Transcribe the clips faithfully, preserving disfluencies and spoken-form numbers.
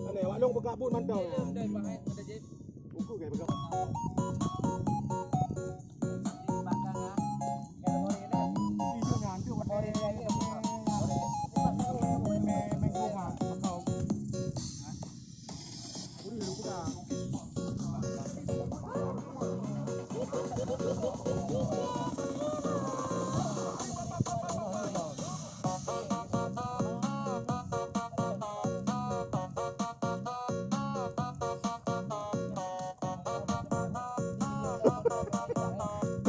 Aneh, awak long peugah buet mantong. Buku kayak peugah.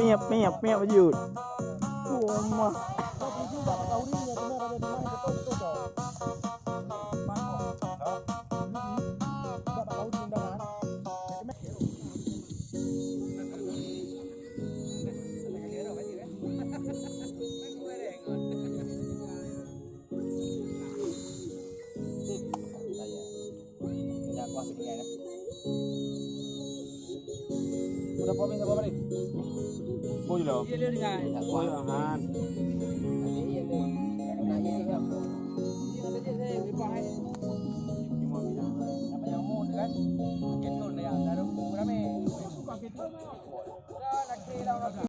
Miap, miap, miap, Jud. Wah, mah. Udah promis apa, Bari? Oh, iya. Iya, iya, iya. Oh, iya, Han. Apa yang mau, kan? Pakai drone, ya. Taruh buku rame.